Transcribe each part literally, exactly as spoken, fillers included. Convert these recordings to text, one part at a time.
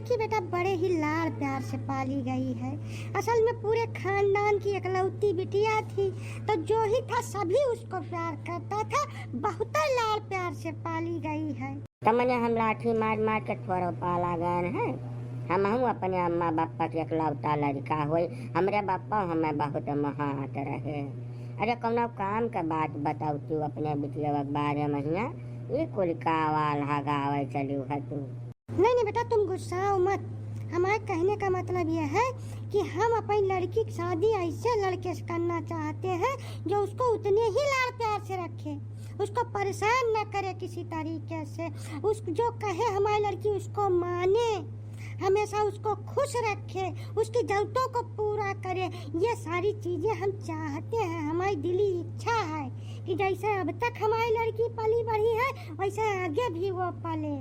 कि बेटा बड़े ही लाड़ प्यार से पाली गई है। असल में पूरे खानदान की इकलौती बिटिया थी, तो जो ही था सभी उसको प्यार करता था, बहुत लाड़ प्यार से पाली गई है। त मने हम लाठी मार मार के थोड़ो पाला गए हैं। हमहू अपने अम्मा बप्पा के इकलौता लड़का होई, हमरे बप्पा हमें बहुत महात रहे। अरे कौनो काम के बात बताऊ तू अपने बिटिया के बारे में हियाँ, ई कुल का वाल हगावे चलू है तू। नहीं नहीं बेटा, तुम गुस्साओ मत। हमारे कहने का मतलब यह है कि हम अपनी लड़की की शादी ऐसे लड़के से करना चाहते हैं जो उसको उतने ही लाड़ प्यार से रखे, उसको परेशान न करे किसी तरीके से, उस जो कहे हमारी लड़की उसको माने, हमेशा उसको खुश रखे, उसकी जरूरतों को पूरा करे। ये सारी चीजें हम चाहते हैं, हमारी दिली इच्छा है कि जैसे अब तक हमारी लड़की पली बढ़ी है वैसे आगे भी वो पले।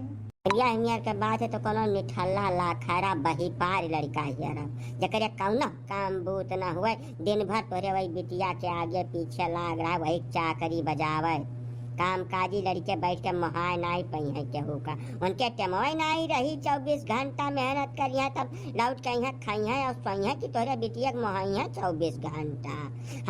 यह नियर के बात है तो कोनो निठल्ला लाखरा बहिपार लड़का हियर, जकरे कौनो काम बूत ना हुए, दिन भर तोहरे वही बिटिया के आगे पीछे लाग रहा, वही चाकरी बजावे। काम काजी लड़के बैठ के मोहाय नाई पइहें केहू का, उनके टेमवे नाई रही। चउबीस घंटा मेहनत करिहें, तब लौट के अइहें, खइहें और सोइहें कि तोहरे बिटिया के मोहाइहें चउबीस घंटा।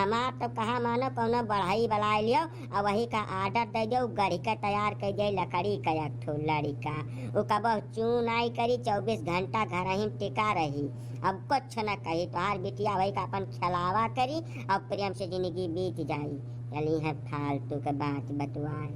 हमार तो कहा मानो कौनो बढ़ई बलाय लियो, आ वही का order दे दे, उ गढ़ी के तैयार कर दे लकड़ी का एक ठो लड़िका। उ कबो चू नाई करी, चउबीस घंटा घर ही में टिका रही। अब कुछ न कही, तोहार बिटिया वही का अपन खेलावा करी और प्रेम से जिंदगी बीत जाई। चली है फालतू के बात बतुआए।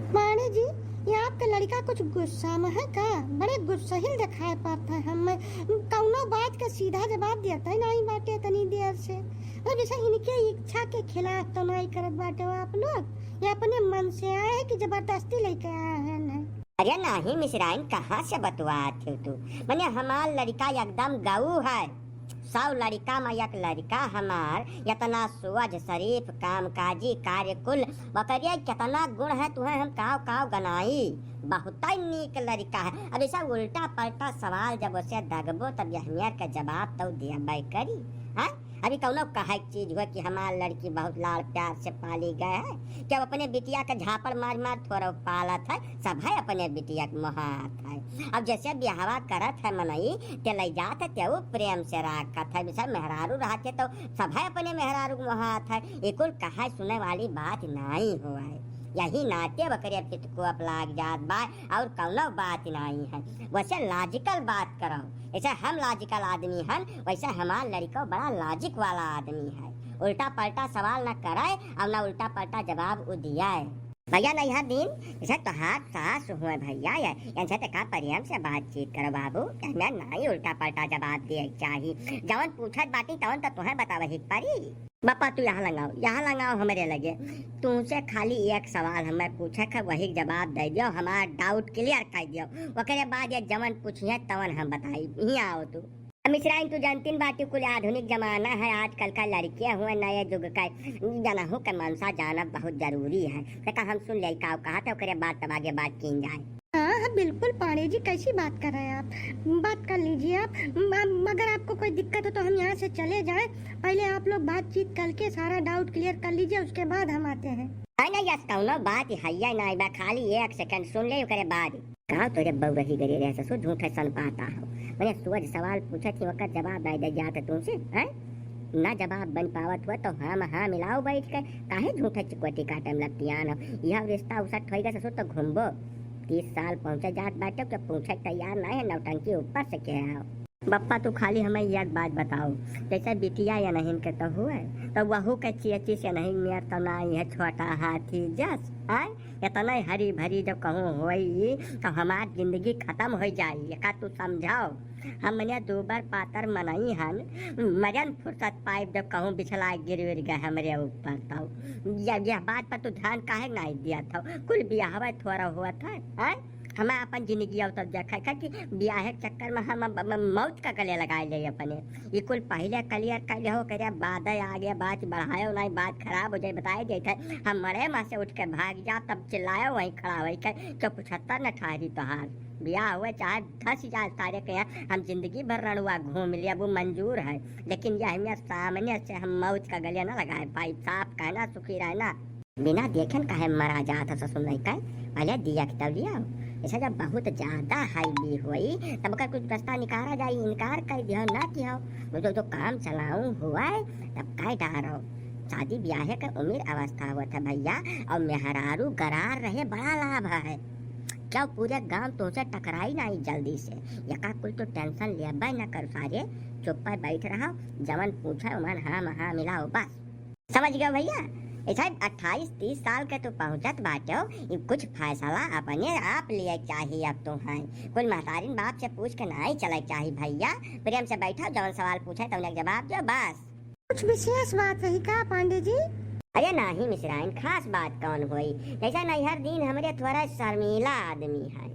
पांडे जी, ये आपका लड़का कुछ गुस्सा में है का? बड़े गुस्सहिल दिखाई पड़ता है हमें। कौनो बात का सीधा जवाब देता ही नहीं बाटे इतनी देर से। मतलब जैसे इनके इच्छा के खिलाफ तो नहीं करत बाटे हो आप लोग, ये अपने मन से आए हैं कि जबरदस्ती लेके आए हैं ना? अरे नाही मिसिराइन, कहाँ से बतुआत हो तू? मने हमार लड़िका एकदम गऊ है। सौ लड़िका में एक लड़िका हमार, इतना सोझ, शरीफ, कामकाजी, कार्यकुल, ओकरे कितना गुण है, तुहें हम काव काव गनाई। बहुतै नीक लड़िका है। अब ऐसा उल्टा पलटा सवाल जब उसे दगबो, तब यह मेर के जवाब तो देबे करी। हैं? अभी कौनो कहे के चीज हुआ कि हमार लड़की बहुत लाड़ प्यार से पाली गए है, कि अब अपने बिटिया के झापड़ मार मार थोड़ा पालत है, सब है अपने बिटिया के मोहात है। अब जैसे बियाहवा करत है मनई, ते लई जात है, ते उ प्रेम से राखत है। जैसे मेहरारू रहत है, तो सब है अपने मेहरारू के मोहात है। ये कुल कहे सुने वाली बात नाई हुआ है। यही नाते वकरे पित को अब लाग जात बा, और कौनो बात नाई है। वैसे लॉजिकल बात करो, जैसे हम लॉजिकल आदमी हन, वैसे हमार लड़िको बड़ा लॉजिक वाला आदमी है। उल्टा पलटा सवाल न करे और न उल्टा पलटा जवाब उ दिए। भैया नैहर दिन, जैसे तोहार सास हुए भैया, या इनसे ते का प्रेम से बातचीत करो बाबू, एमे नाई उल्टा पलटा जवाब दिए के चाही। जवन पूछत बाटी तवन तो तोहे बतावे ही परी। बापा तू यहाँ लंगाओ, यहाँ लंगाओ हमरे लगे। तुमसे खाली एक सवाल हमें पूछे के, वही के जवाब दे दियो, हमार डाउट क्लियर कर दियो। ओकरे बाद ये जवन पूछिए तवन हम बताई। यहाँ आओ तू। अब मिसिराइन तू जानतीन बाटी कुल आधुनिक जमाना है, आजकल का लड़के हुए नए युग का, जनहू के मनसा जानब बहुत जरूरी है। देखा हम सुन ले का कहा था, ओकरे बाद तब आगे बात की जाए। हाँ, हाँ, बिल्कुल पांडे जी, कैसी बात कर रहे हैं आप? बात कर लीजिए आप। म-, अगर आपको कोई दिक्कत हो तो हम यहाँ से चले जाएं। पहले आप लोग बातचीत करके सारा डाउट क्लियर कर लीजिए, उसके बाद हम आते हैं। नहीं, नहीं, यस कौनो बात ही है नहीं बा, खाली एक सेकंड सुन ले, ओकरे बाद। का तोरे बउरही गरे रहे ससुर, झूठे सन पाता हो। मने सोझ सवाल पूछत ही, ओकर जवाब नहीं दे जात तुमसे, हैं? ना जवाब बन पावत हुआ तो हाँ में हाँ मिलाओ बैठ के, काहे झूठे चिकोटी काटे में लतियान हो? यह रिश्ता उसट होइगा ससुर तो घूमबो। तीस साल पहुँचे जात बाटे, के पूछे तैयार ना है, नौटंकी ऊपर से के आओ। बप्पा तू खाली हमें एक बात बताओ, जैसे बिटिया या नहीं के तो हुए, तो वहू के चियची से नहीं मेर तो ना है छोटा हाथी जस, आय? इतना हरी भरी जब कहूँ होई तो हमार जिंदगी खत्म हो जाई, एका तू समझाओ। हमने दूबर पातर मनई हन, मरन फुर्सत पाइब जब कहूँ बिछला गिर विर गए हमरे ऊपर तो। या, यह बात पर तू ध्यान काहे नहीं दिया था? कुल बियाहवे थोड़ा हुआ था, हैं? हमें अपन जिंदगी अब तब देखा था कि बियाहे के चक्कर में हम अब, अब मौत का गले लगाए ले अपने। ये कुल पहले क्लियर कर ले हो, करे बाद आगे बात बढ़ायो नहीं, बात खराब हो जाए, बताए जाए थे। हम मरे में से उठ के भाग जा, तब चिल्लायो वहीं खड़ा होई के, क्यों पचहत्तर न ठारी तोहार। बियाह हुए चाहे धस जाए सारे के यहाँ, हम जिंदगी भर रणुआ घूम लिया, वो मंजूर है, लेकिन यह हमें सामने से हम मौत का गले ना लगाए पाई। साफ कहना, सुखी रहना। बिना देखे न काहे मरा जात है ससुर नहीं कहे, पहले दिया के तब लिया। ऐसा जब बहुत ज्यादा हाई बी होई, तब ओकर कुछ रास्ता निकारा जाई, इनकार कर दियो, ना किहो। वो जो, जो काम चलाऊ हुआ है, तब कह डारो। शादी ब्याहे के उम्र अवस्था होत है भैया, और मेहरारू गरार रहे बड़ा लाभ है। क्या पूरे गांव तोसे टकराई नाही जल्दी से? यका कुल तो टेंशन लेबे न कर सारे, चुप्पे बैठ रहो, जवन पूछे उमन हाँ में हाँ मिलाओ बस। समझ गयो भैया? ऐसा अट्ठाईस तीस साल के तू पहुँचत बाटो, ई कुछ फैसला अपने आप लिए चाहिए। अब तू है कुल महतारिन बाप से पूछ के नाही चले चाहिए भैया। प्रेम से बैठो, जवन सवाल पूछे तवन के जवाब दो बस। कुछ विशेष बात रही का पांडे जी? अरे नाही मिश्राइन, खास बात कौन होई? जैसा नैहर दिन हमरे थोड़ा शर्मीला आदमी है,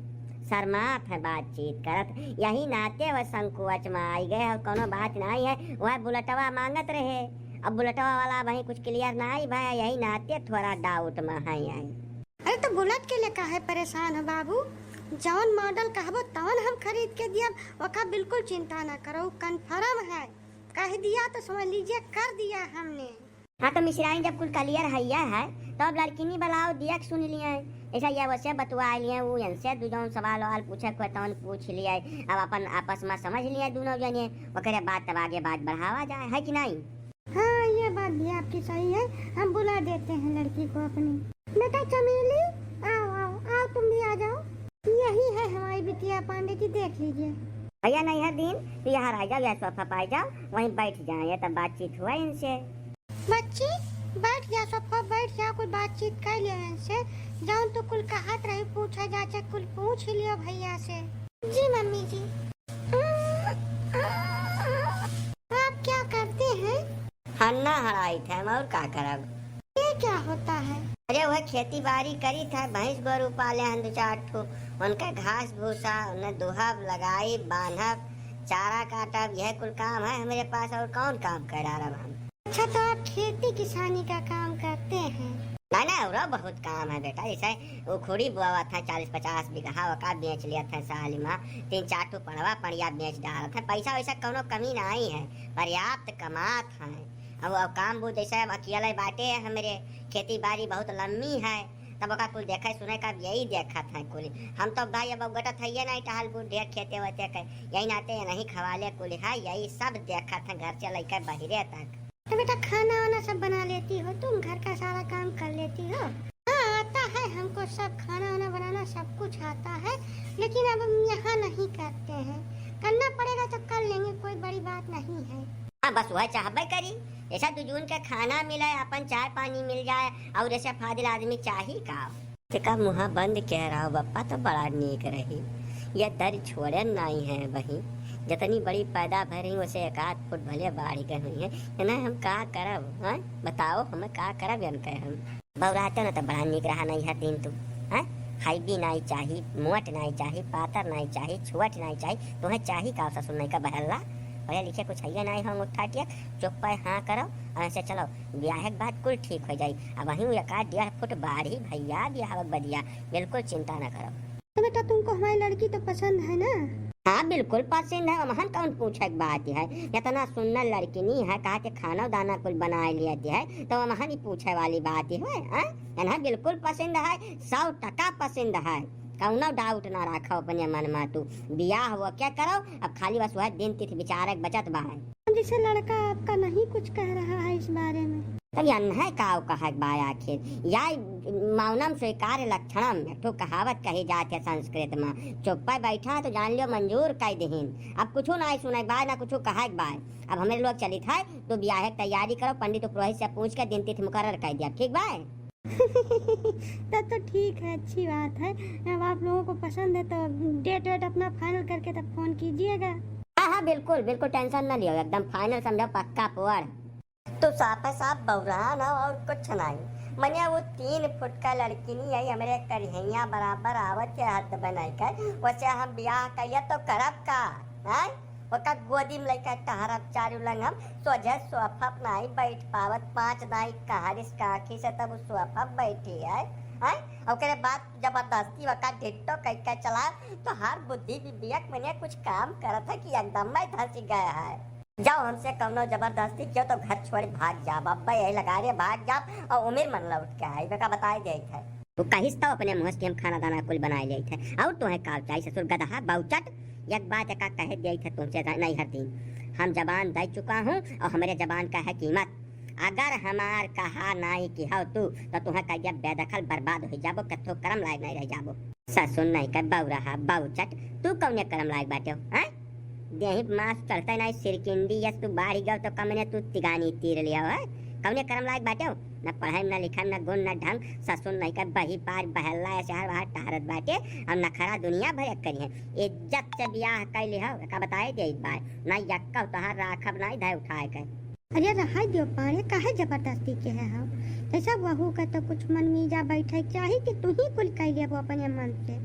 शर्मात है बातचीत करत, यही नाते वह संकोच में आई गए और कोनो बात नाही है। वह बुलेटवा मांगत रहे, अब बुलेटवा वाला वही कुछ क्लियर नाही भय, यही नाते थोड़ा डाउट में है। आई अरे तो बुलेट के लिए काहे परेशान हो बाबू? जौन मॉडल कहबो तौन हम खरीद के दियब, ओका बिल्कुल चिंता ना करो, कंफर्म है। कह दिया तो समझ लीजिए कर दिया हमने। हाँ तो मिश्राइन जब कुल क्लियर हैया है तो अब लड़किनी बुलाओ दिया के सुन लिए। ऐसा ये वैसे बतुआ लिए, वो इनसे दू जौन सवाल ववाल पूछे को तौन पूछ लिए। अब अपन आपस में समझ लिए दोनों जने, ओकरे बाद तब आगे बात बढ़ावा जाए, है कि नाही? हाँ, ये बात भी आपकी सही है, हम बुला देते हैं लड़की को अपनी। बेटा चमेली, आओ, आओ, आओ, तुम भी आ जाओ। यही है हमारी बिटिया पांडे जी, देख लीजिए। भैया नैहर दिन, तू यहाँ आ जाओ, यहाँ सोफा पे आ जाओ, वहीं बैठ जाए, तब बातचीत हुआ इनसे। बच्ची, बैठ जा सोफा, बैठ जा, कुछ बातचीत कर लियो इनसे। जौन तू कुल कहत रही, पूछे जाचे, कुल पूछ लियो भैया से। जी मम्मी जी। आप क्या करते हैं? हन्ना हड़ाइत है, हम और का करब? ये क्या होता है? अरे वह खेती बाड़ी करीत है, भैंस गोरू पाले हैं दो चार ठो, उनका घास भूसा, उन्हें दुहब, लगाई, बांधब, चारा काटब, यह कुल काम है हमरे पास, और कौन काम कर डारब हम? अच्छा, तो आप खेती किसानी का काम करते हैं? ना, ना, औरो बहुत काम है बेटा, जैसे उखुड़ी बोआवत है चालीस पचास बीघा, ओका बेच लेत है साल में, तीन चार ठो पड़वा पड़िया बेच डालत है, पैसा वैसा कौनो कमी नाही है, पर्याप्त कमात है। अब, अब काम बूझ जैसे अब अकेले बाटे है हमरे, खेती बाड़ी बहुत लम्मी है, तब ओका कुल देखे सुने का अब यही देखत है कुल। हम तो भाई अब गटत है ये नाही टहल बूझ ढेर खेते वेते के, यही नाते ये नहीं खवाले कुल है, यही सब देखत है घर से लइके बहिरे तक। तो बेटा, खाना वाना सब बना लेती हो तुम, घर का सारा काम कर लेती हो? हाँ, आता है हमको सब, खाना वाना बनाना सब कुछ आता है, लेकिन अब हम यहाँ नहीं करते हैं। करना पड़ेगा तो कर लेंगे, कोई बड़ी बात नहीं है। हाँ, बस वह चाहबे करी, ऐसा दुजून के खाना मिले, अपन चाय पानी मिल जाए, और ऐसे फाजिल आदमी चाही का? तेका मुँहा बंद कह रहा हो बप्पा, तो बड़ा नीक रही। यह दर छोड़े नाई है बही, जतनी बड़ी पैदा भय रही, वैसे एक आध फुट भले बाढ़ गए हुई है। इन्हें हम का करब, हाँ? बताओ, हमें का करब इनके हम? बौराते न तो बड़ा नीक रहा नैहर दिन तू, हाँ? हाईबी नाई चाही, मोट नाई चाही, पातर नाई चाही, छोट नाई चाही, तुम्हें चाही का ससुर नहीं का बहल्ला? पढ़े लिखे कुछ है नाई हो अंगूठा टिया, चुप पे हाँ करो और ऐसे चलो। ब्याह के बाद कुल ठीक हो जाई। अब वहीं वो एक आध डेढ़ फुट बाढ़ी भैया, ब्याह के बदिया, बिल्कुल चिंता ना करो। तो बेटा, तुमको हमारी लड़की तो पसंद है ना? हाँ, बिल्कुल पसंद है। वमहन कौन पूछे के बात है? इतना सुंदर लड़किनी है, कहा के खाना दाना कुल बना लिया है, तो वमहन ही पूछे वाली बात है, हाँ? इन्हें बिल्कुल पसंद है, सौ टका पसंद है, कौनो डाउट ना रखो अपने मन में तू। ब्याह वो क्या करो, अब खाली बस वह दिन तिथि विचारे के बचत बा है। जैसे लड़का आपका नहीं कुछ कह रहा है इस बारे में। तब यन्हे काव कहक बा आखिर? या मौनम स्वीकार्य लक्षणम, एक ठो कहावत कही जात है संस्कृत में, चुप्पे बैठा तो जान लियो मंजूर कह देहिन। अब कुछ ना सुने के बा, ना कुछ कहे के बा। अब हमरे लोग चलित है, तो ब्याह के तैयारी करो, पंडित पुरोहित से पूछ के दिन तिथि मुकर्रर कर दिया, ठीक बा? तब तो ठीक है, अच्छी बात है। अब आप लोगों को पसंद है तो डेट वेट अपना फाइनल करके तब फोन कीजिएगा। हाँ, हाँ, बिल्कुल, बिल्कुल टेंशन न लियो, एकदम फाइनल समझो, पक्का पोर। तू साफे साफ बौरान हो और कुछ नहीं। मने वो तीन फुट का लड़की नहीं आई, हमरे करिहैया बराबर आवत है, हद बनाई कर, वैसे हम ब्याह कहिए तो करब का? हैं? ओका गोदी में लइका टहरब चारू लंग हम, सोझे सोफा पर नाई बैठ पावत, पाँच दाई कहारिस काखी से तब उ सोफा पर बैठी है, हैं? ओकरे बाद जबरदस्ती ओका ढिट्टो कह के चला, तो हर बुद्धि विवेक मने कुछ काम करत है कि एकदम मैं धंसी गया है। जाओ हमसे कौनो जबरदस्ती कियो तो घर छोड़ भाग जाब, अब यही लगा रे भाग जाब और उमिर मन लौट के आई, बेका बताई देत है। तू कहिस तो अपने मुँह से कि हम खाना दाना कुल बनाए लेइत है। और तोहे का चाही ससुर गदहा बाउचट? एक बात एका कहे देइत है तुमसे रा-, नैहर दिन। हम जबान दे चुका हूँ और हमरे जबान का है कीमत। अगर हमार कहा नाई कि हो तू, तो तुहे कह दिया बेदखल बर्बाद हो जाबो, कत्थो करम लायक नहीं रह जाबो। ससुर नहीं का बौरहा बाउचट, तू कौने करम लायक बाटे हो, हैं? देही मास चढ़ते नहीं सिरकिंडी यस तू बाढ़ गयो तो कमने तू तिगानी तीर लिया हो, हैं? कौने करम लायक बाटे हो? न पढ़ाई, न लिखाई, न गुण, न ढंग, ससुर नहीं का बही पार बहल्ला या शहर बाहर टहरत बाटे, हम नखरा दुनिया भर करी है। इज्जत से बियाह कैली हो, का बताए दे एक बार, ना यक्का तोहार राखब नहीं धय उठाए के। अरे रहाई दियो पाड़े, काहे जबरदस्ती के है हो? जैसा बहू का तो कुछ मन मीजा बैठे चाही कि तू ही कुल कह लेबो अपने मन से।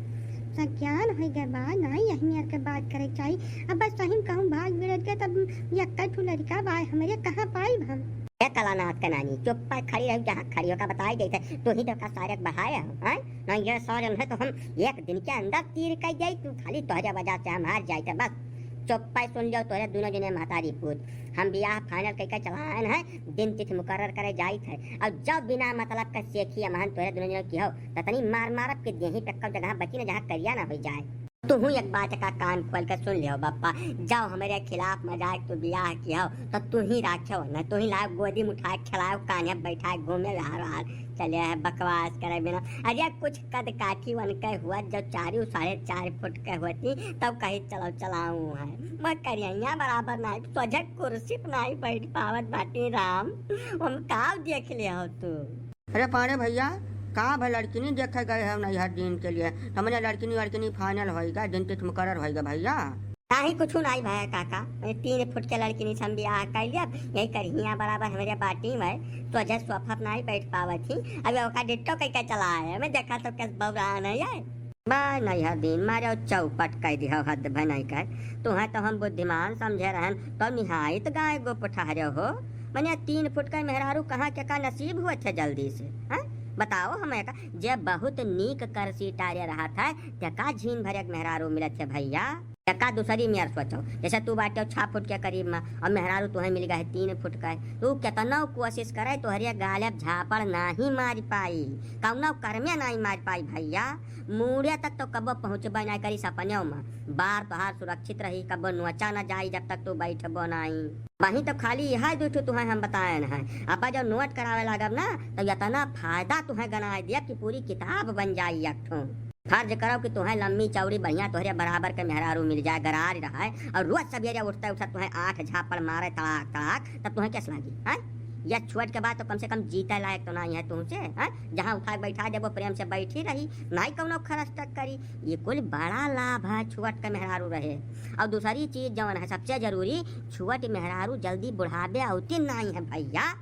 सज्ञान हो गए बा, ना यही मेर के बात करे चाही। अब बस सही में कहूँ भाग बिगड़ के तब यक्का ठू लड़का बा, हमरे कहाँ पाई हम? ए कलानाथ के नानी, चुप पर खड़ी रही, जहाँ खड़ी होकर बताई देते, तू ही तो का सारे बहाए हो, हैं? ना ये सारे है तो हम एक दिन के अंदर तीर कर जाई, तू खाली तोहरे वजह से हम हार जाई थे, बस। चुप्पे सुन लियो तोहरे दोनों जने महतारी पूत। हम बियाह final कइके चलाएन है, दिन तिथि मुकर्रर करे जाइत है। और जब बिना मतलब का सेखी अमहन तोहरे दोनों जने की हो, ततनी मार मारब के देही पे कब जगह बची न जहाँ करिया ना हो जाए। तू हूँ एक बात का कान खोल के सुन लियो बप्पा, जब हमरे खिलाफ मजाक तू बियाह की हो, तो तू ही राखे हो, न तू ही लाओ गोदी में उठाए खिलाओ, कान्हे बैठाए घूमे हार हार। चले है बकवास करे बिना। अरे कुछ कद काठी उनके हुआ, जब चार साढ़े चार फुट के होती, तब कही चलो चलाऊ है। मैं करिया बराबर नाई, सोझे कुर्सी पर नाई बैठ पावत बाटी राम। हम का देख ले हो तू? अरे पाड़े भैया, का भा लड़किनी देखे गए हो नैहर दिन के लिए? हमने लड़किनी वड़किनी final होइगा, दिन तिथि मुकर्रर होइगा भैया। नाही कुछ नाही भया काका, मैं तीन फुट के लड़किनी से हम बियाह कर लिया, यही करिया बराबर हमरे बाटी में, तो जे सोफा पर नाही बैठ पावत ही, अब ओका डिट्टो कह के चला है, मैं देखा तो कैसे बौरान है ये। बा नैहर दिन मारे चौपट कह दिया, हद भनई कर। तुहे तो हम बुद्धिमान समझे रहन, तो निहायत गाय गुप ठहरे हो। मने तीन फुट का मेहरारू कहाँ के का नसीब हुआ थे जल्दी से, हैं? बताओ हमें का, जे बहुत नीक करसी टारे रहा था, ते का झीन भरे के मेहरारू मिलत है भैया? एका दूसरी मेर सोचो, जैसे तू बाटे छह फुट के करीब में और मेहरारू तुहे मिल गए तीन फुट का, तू केतनो कोशिश करे तोहरे गाले झापड़ नाही मार पाई, कौनो कर्मे नाही मार पाई भैया। मूड़े तक तो कबो पहुँचबे नाही करी सपनेव में, बार तोहार सुरक्षित रही, कबो नोचा न जाई जब तक तू बैठबो नाही। वहीं तो खाली यह दू ठो तुहे हम बताएन है, अब जब नोट करावे लागब ना तो इतना फायदा तुहे गनाए दिया कि पूरी किताब बन जाई एक ठो। फर्ज करो कि तुहे लम्मी चौड़ी बढ़िया तोहरे बराबर के मेहरारू मिल जाए, गरार रहे, और रोज सवेरे उठते उठत तुहे आठ झापड़ मारे तड़ाक तड़ाक, तब तुहे कैस लागी, हैं? यह छोट के बाद तो कम से कम जीते लायक तो नाही है तुमसे, हैं? जहाँ उठा के बैठा देबो प्रेम से बैठी रही, नाही कौनो खरच तक करी। ये कुल बड़ा लाभ है छोट के मेहरारू रहे। और दूसरी चीज जौन है सबसे जरूरी, छोट मेहरारू जल्दी बुढ़ाबे अवती नाही है भैया।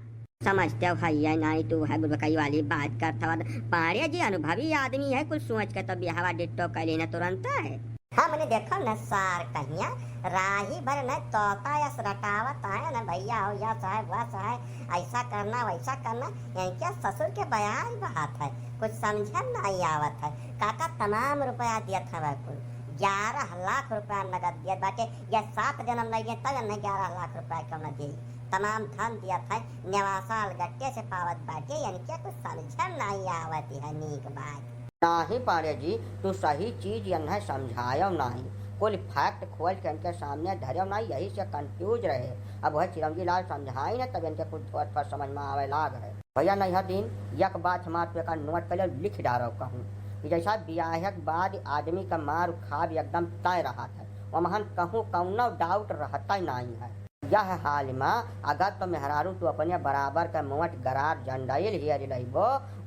समझते हो भैया, नाही तू है बुड़बकई वाली बात करत हवा। पाड़े जी अनुभवी आदमी है, कुछ सोच के तो बियाहवा डिट्टो कर लेना तुरंत है। हाँ, मने देखो न सार कहिया, राही भर न तोता यस रटावत है न भैया हो, यस है, वस है, ऐसा करना, वैसा करना, इनके ससुर के बयान बहात है, कुछ समझे नाही आवत है। काका तमाम रुपया दियत हवे कुल, ग्यारह लाख रुपया नगद दियत बाटे, ये सात जन्म लगे तब इन्हें ग्यारह लाख रुपया क्यों न दी। तमाम धन दियत है, नेवासा अलगट्टे से पावत बाटे, इनके कुछ समझे नाही आवत है नीक बात। नाही पाड़े जी, तू सही चीज इन्हें समझायो नाही। कुल fact खोल के इनके सामने धर्यो नाही, यही से confuse रहे। अब वह चिरंजी लाल समझाई न, तब इनके कुछ थोड़ थोड़ समझ में आवे लाग है। भैया नैहर दिन, एक बात हमार पे का नोट कर लो, लिख डारो कहूँ कि जैसा बियाह के बाद आदमी का मार खाब एकदम तय रहत है, वमहन कहूँ कौनो doubt रहता ही नाही है। यह हाल में अगर तो मेहरारू तू अपने बराबर के मोट गरार जंडाइल हियर लइबो,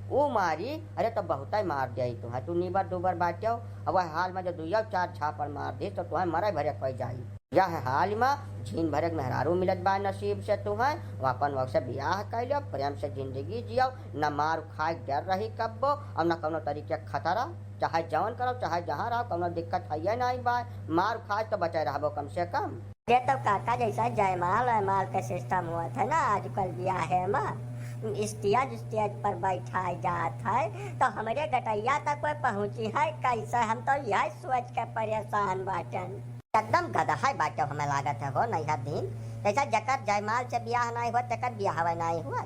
ऊ मारी, अरे तो बहुते मार दे तू है, तू नीबर दूबर बाट्यो। अब वह हाल में जो दुइयो चार झापड़ मार दी तो तुहे मरे भरे कोई जाई। यह हाल में झीन भरे के मेहरारू मिलत बा नसीब से तुहे, वो अपन वक्त से बियाह कर लियो, प्रेम से जिंदगी जियो, न मार खाए के डर रही कब्बो, और न कौनो तरीके के खतरा, चाहे जौन करो, चाहे जहाँ रहो, कौनो दिक्कत है ये नाही बा, मार खाए तो बचे रहबो कम से कम। ये तो काका जैसा जयमाल वयमाल का system हुआ था ना आजकल बियाहे में, stage stage पर बैठाए जात है, तो हमरे गटैया तक कोई पहुँची है कैसे? हम तो यही सोच के परेशान बाटन। एकदम गदहा बाटे हमें लागत है हो नैहर दिन, जैसा जकर जयमाल से बियाह नाही हुआ, तेकर बियाहवे नाही हुआ।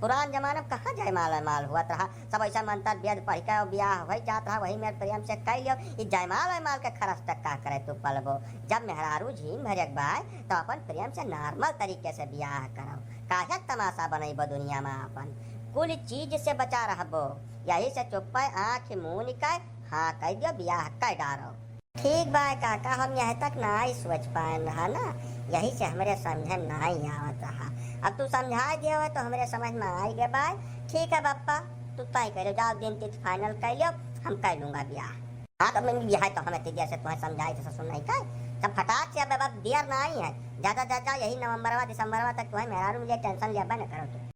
पुरान जमाना में कहाँ जयमाल वयमाल हुआ रहा, सब ऐसा मंत्र वेद पढ़ के बियाह हो जात रहा, वही में प्रेम से कह लियो। ये जयमाल वयमाल के खर्च तक का करे तू पलबो? जब मेहरारू झीन भर एक बाय तो अपन प्रेम से नॉर्मल तरीके से बियाह करो, काहे तमाशा बनैबो दुनिया में अपन? कुल चीज से बचा रहबो, यही से चुप्पे आँख मून के हाँ कह दियो, बियाह कर डारो। ठीक बा काका, हम यह तक नाई सोच पाएन रहा ना, यही से हमरे समझे में नाई आवत रहा। अब तू समझाए दियो है तो हमरे समझ में आई गए बा। ठीक है बप्पा, तू तय करो, जाओ दिन तिथि फाइनल कर लियो, हम कर लूंगा बियाह। हाँ तो मैं बियाह तो हमें तेजिया से तुम्हें समझाए तो ससुर नहीं कहे, तब फटाक से अब, अब देर नाई है, ज्यादा ज्यादा यही नवंबरवा दिसंबरवा तक तुम्हें मेहरारू मिले, टेंशन लेबे न करो तू।